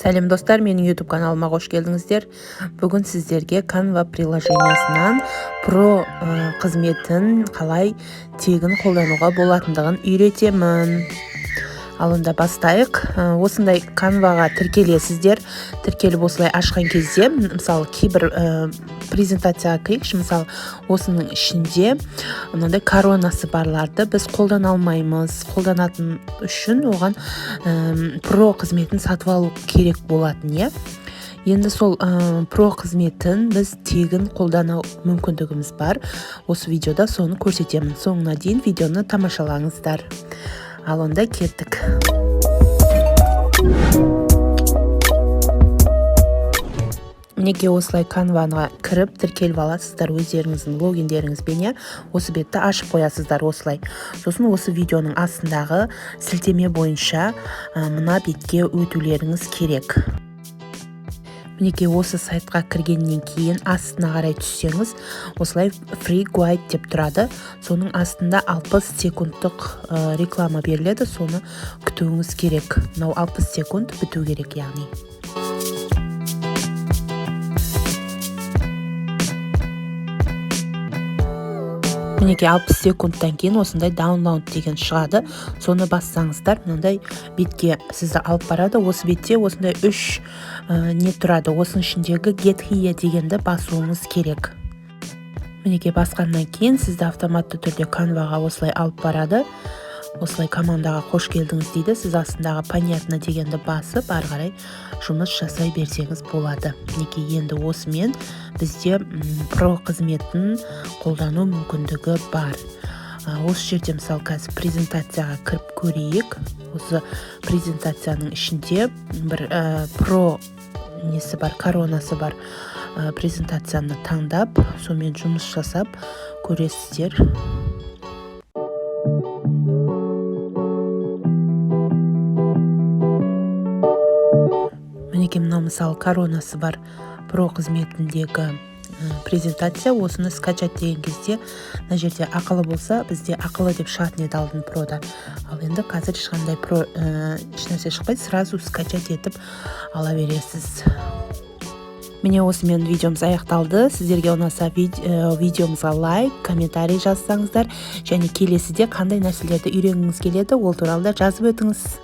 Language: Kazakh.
Сәлем, достар! Менің YouTube каналыма қош келдіңіздер. Бүгін сіздерге Canva приложениясынан Pro қызметін қалай тегін қолдануға болатындығын үйретемін. Ал онда бастайық. Осындай Canvaға тіркелесіздер. Тіркеліп, осылай ашқан кезде, мысалы, кейбір презентацияға кірейікші. Мысалы, осының ішінде мынандай коронасы барларды біз қолдана алмаймыз. Қолданатын үшін оған Pro қызметін сатып алу керек болатын, иә. Енді сол Pro қызметін біз тегін қолдану мүмкіндігіміз бар. Осы видеода соны көрсетемін. Соңына дейін видеоны тамашалаңыздар. Ал онда кеттік. Мінекей, осылай Канваға кіріп, тіркеліп аласыздар өздеріңіздің логиндеріңізбен, иә. Осы бетті ашып қоясыздар осылай. Сосын осы видеоның астындағы сілтеме бойынша мына бетке өтулеріңіз керек. Мінекей, осы сайтқа кіргеннен кейін астына қарай түссеңіз, осылай «Free Guide» деп тұрады. Соның астында 60 секундтық реклама беріледі. Соны күтуіңіз керек. Мынау 60 секунд біту керек, яғни. Мінекей, 60 секундтан кейін осындай «Download» деген шығады. Соны бассаңыздар, мынандай бетке сізді алып барады. Осы бетте осындай үш не тұрады. Осының ішіндегі «Get Here» дегенді басуыңыз керек. Мінекей, басқаннан кейін сізді автоматты түрде Канваға осылай алып барады. Осылай «Командаға қош келдіңіз» дейді. Сіз астындағы «Понятно» дегенді басып, ары қарай жұмыс жасай берсеңіз болады. Мінекей, енді осымен бізде Pro қызметін қолдану мүмкіндігі бар. Осы жерде, мысалы, қазір презентацияға кіріп көрейік. Осы презентацияның ішінде бір Pro несі бар, коронасы бар презентацияны таңдап, сонымен жұмыс жасап көресіздер. Мінекей, мынау, мысалы, коронасы бар Pro қызметіндегі презентация. Осыны «Скачать» деген кезде, мына жерде ақылы болса, бізде ақылы деп шығатын еді алдын Прода. Ал енді қазір ешқандай Pro ешнәрсе шықпайды, сразу скачать етіп ала бересіз. Міне, осымен видеомыз аяқталды. Сіздерге ұнаса, видеомызға лайк, комментарий жазсаңыздар және келесіде қандай нәрселерді үйренгіңіз келеді, ол туралы да жазып өтіңіз.